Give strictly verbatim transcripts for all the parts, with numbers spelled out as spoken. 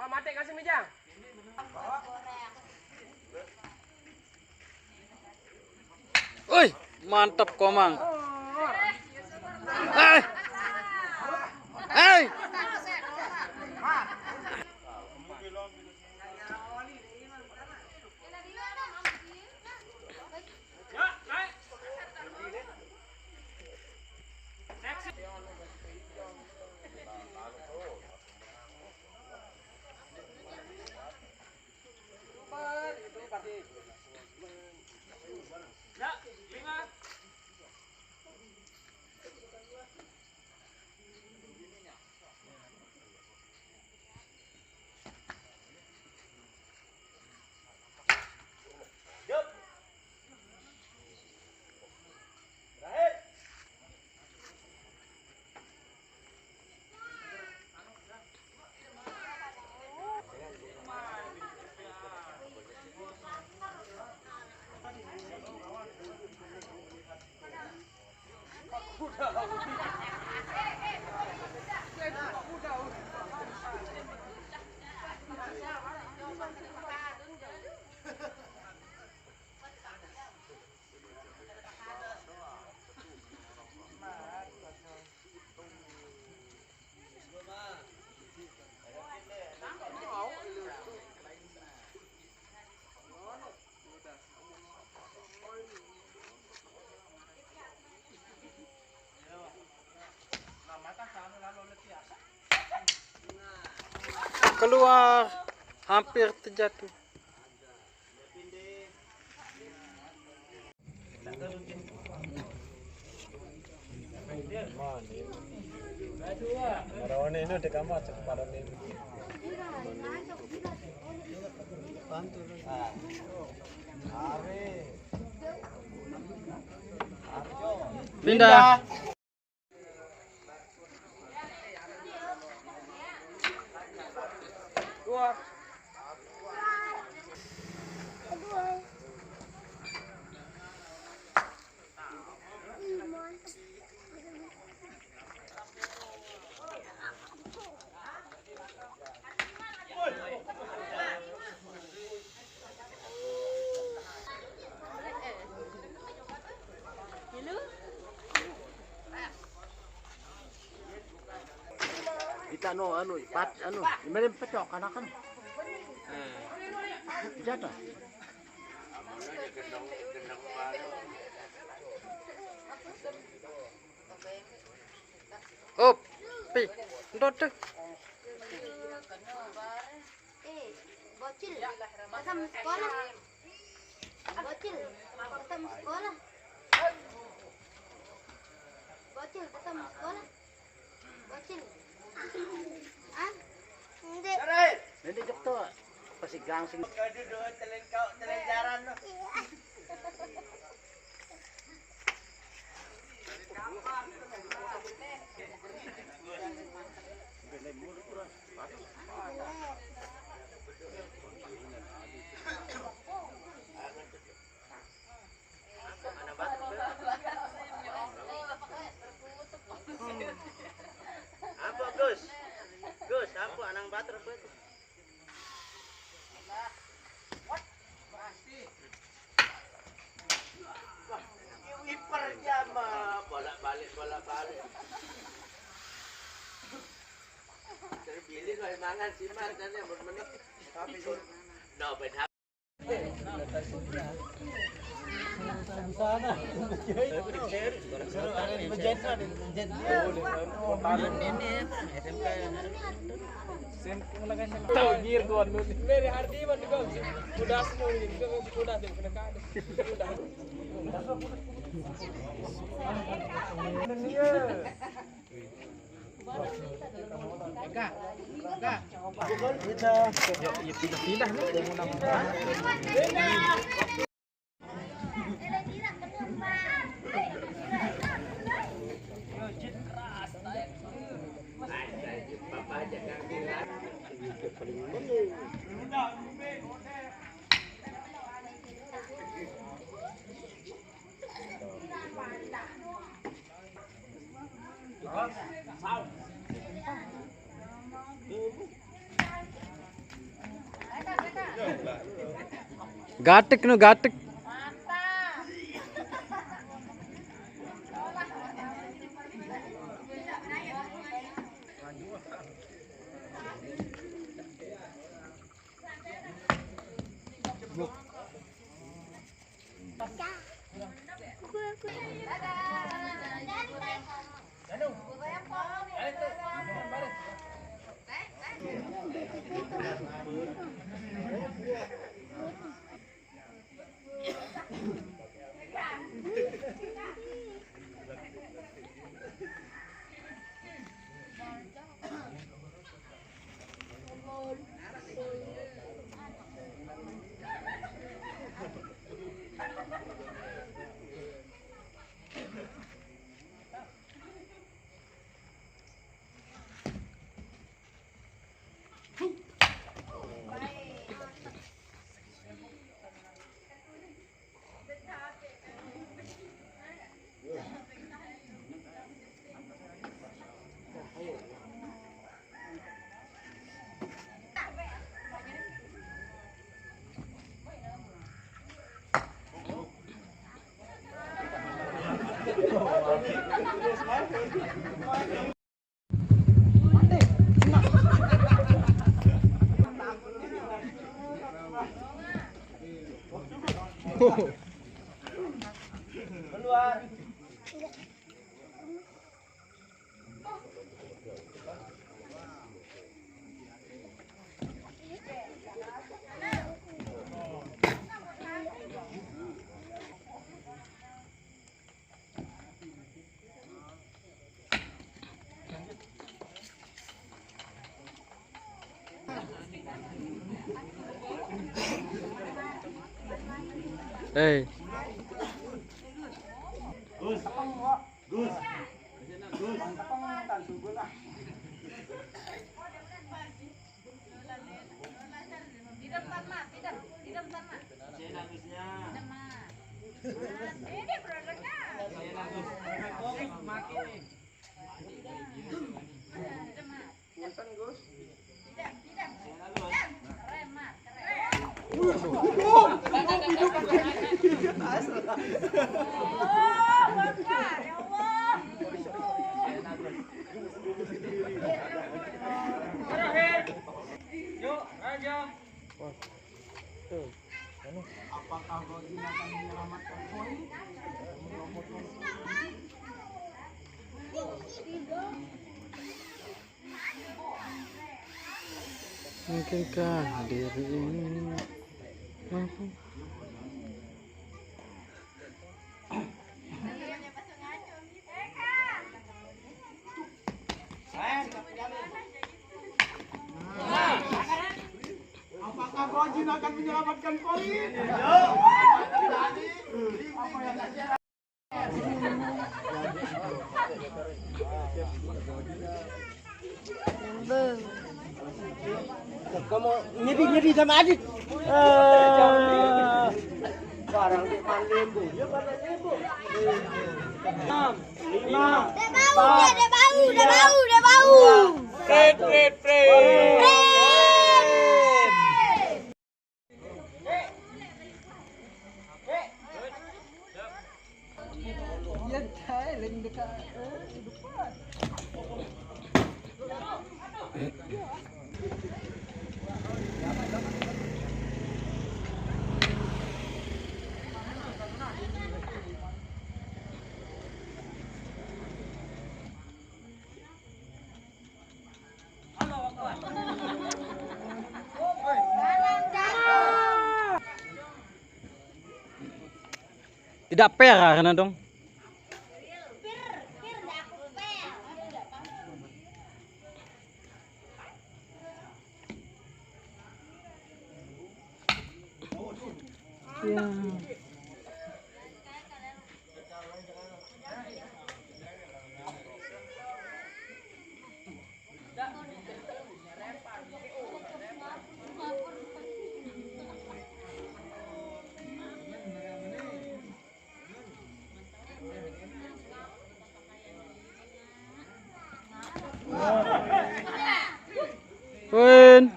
Mati kasih meja. Oi, mantap, Komang. Eh. Eh. Keluar, hampir terjatuh. Pindah. Kita no anu ipat anu, ini pecok anakan. Jatuh. Op, pi, ndot deh. Eh, bocil, datang sekolah. Bocil, datang sekolah. Bocil, datang sekolah. Bocil. Ah, ndek. Nanti jok tuh, pasti gangsing. Aduh, doa telen kau, telen jaran lo. Ampun, Gus. Gus, ampun, anang batur, ampun. Wiper jama, bolak-balik, bolak-balik. Terpilih lo mangan siman dan yang bermenit. Tapi no, ben Tahu gir tuan lu. Very hard, man, juga udah semua ini, juga udah kena kada. Udah. Gatek no, gatek. Eh. Gus. Gus. Gus. Tidak, Tan, Mat. Tidak, tidak, Tan, Mat. Tidak, Mat. Ini produknya. Tidak, Mat. Punten, Gus. Tidak, tidak. Tidak. Keren, Mat. Keren. Oh, Bapak, ya Allah. Terakhir. Yuk, Raja. Apakah Godin akan menyelamatkan koin? Mungkinkah diri ini mampu? Apakah Godin akan menyelamatkan koin? Kamu nyebi, nyebi sama Adit. Eh, barang di Mandembo. Dia pada Mandembo. Enam, lima, empat, tiga, dua, satu. Prit, prit, prit. Tidak fair karena dong. Ya. Poin.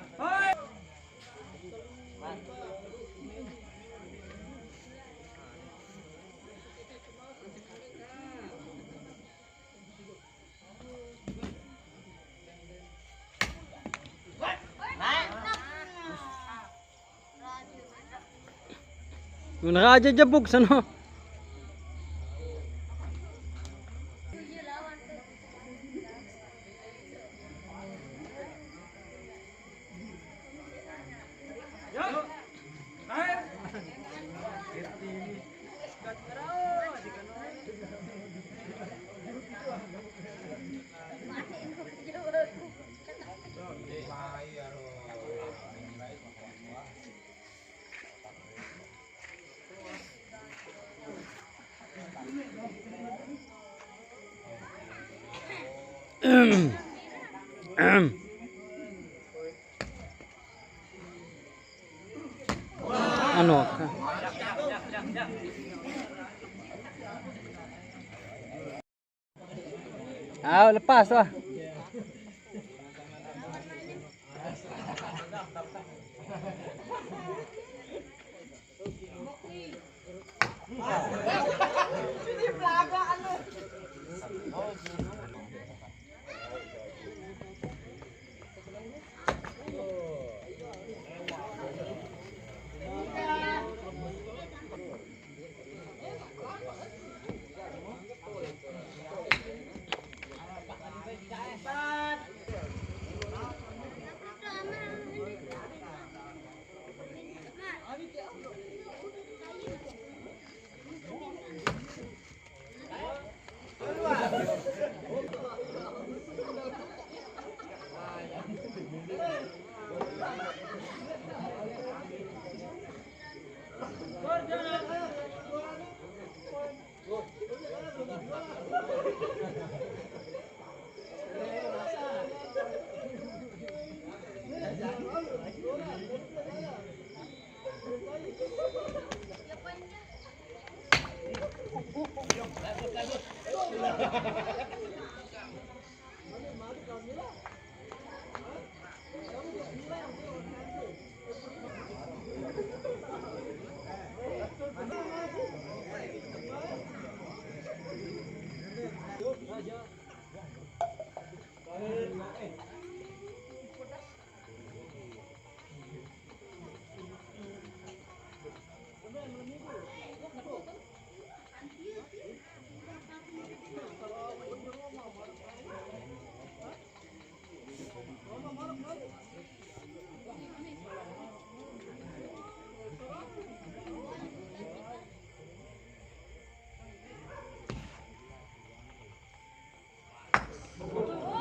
Naraja jebuk sana. Anu. Ah, lepas tu lah.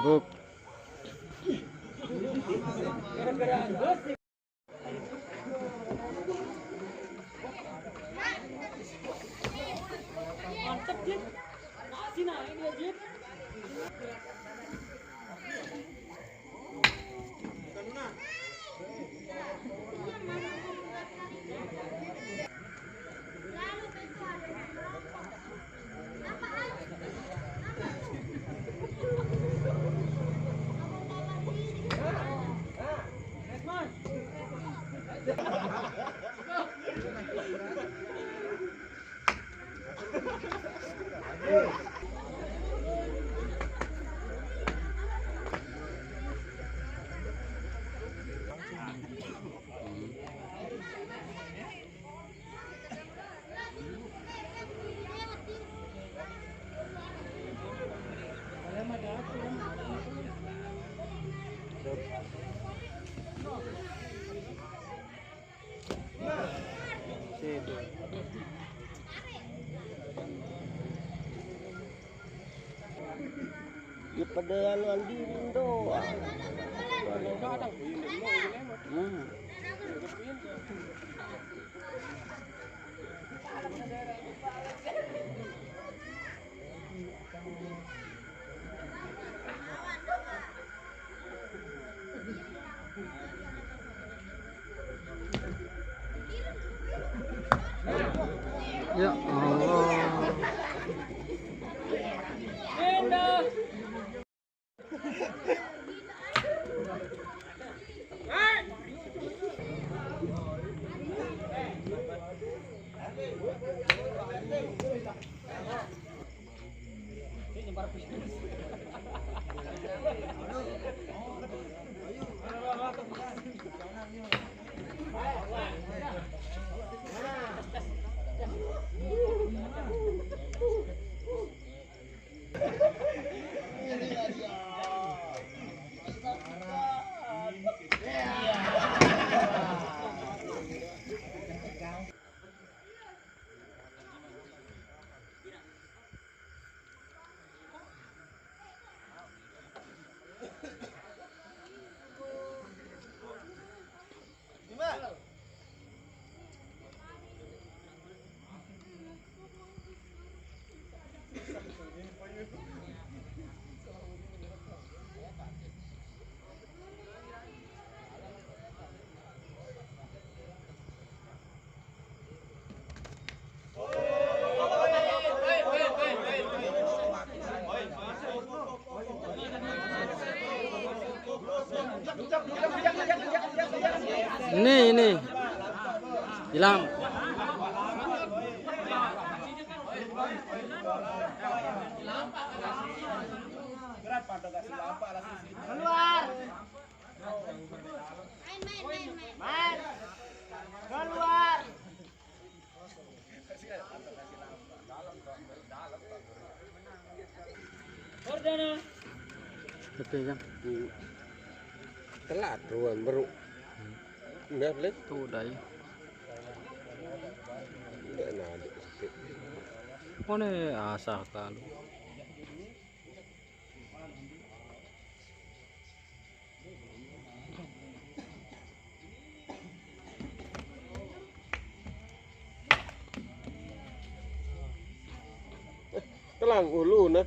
Buk. Dia pada anu, Andi Rindo. Hmm. Ya Allah. Ini, ini. Hilang. Keluar. Main, main, main, main. Main. Keluar. Perdana. Oke, kan. Telat ruan baru. Enggak boleh. Tuh, dai. Enggak, nah, dikit. Mana asah kan? Telang ulu nah.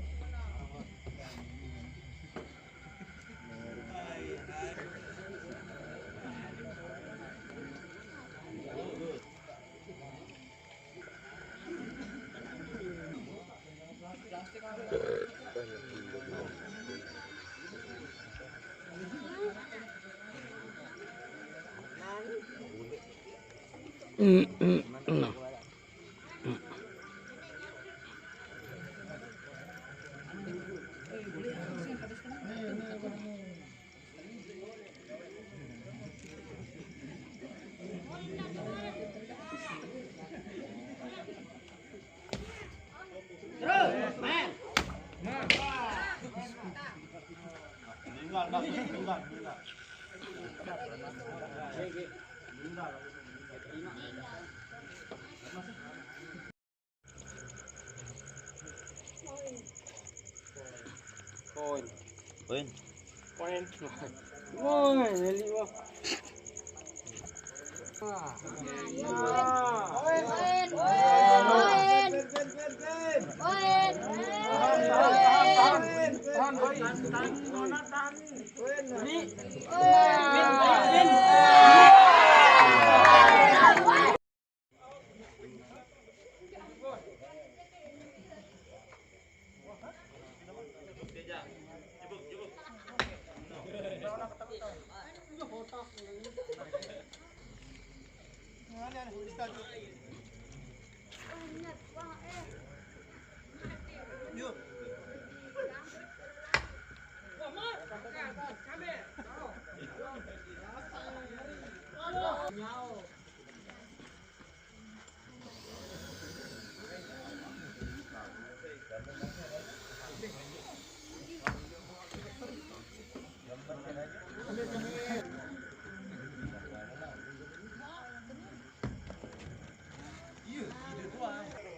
Poin. Poin. Poin. Poin. Poin. Poin.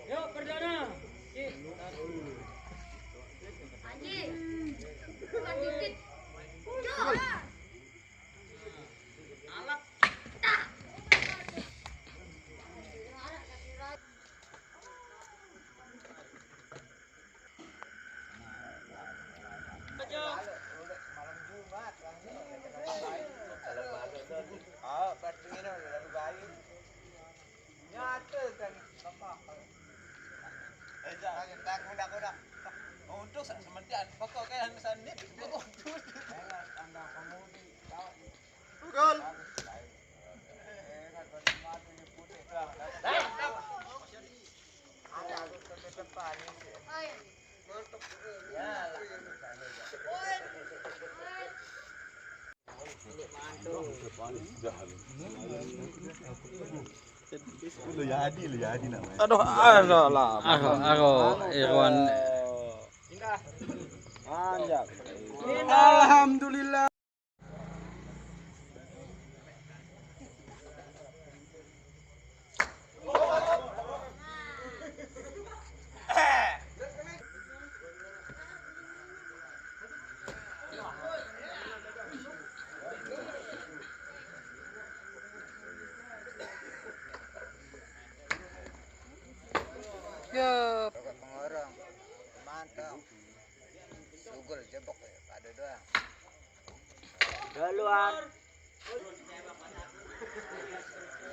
Yuk, perdana. Anjing. Bukan dikit. Cok. Nyata kan. Eh, jangan, jangan, udah, udah. Untuk sa-, semenjak pokok kayak anu sanit, pokok. Gol. Lu jadi, lu jadi namanya. Aduh, aduh lah. Aku, aku, Irwan. Indah. Manjak. Alhamdulillah. Ya. Pengorong. Mantap. Sugul jebok ya, pada doang. Keluar.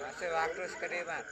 Masih waktu sekali, Mat.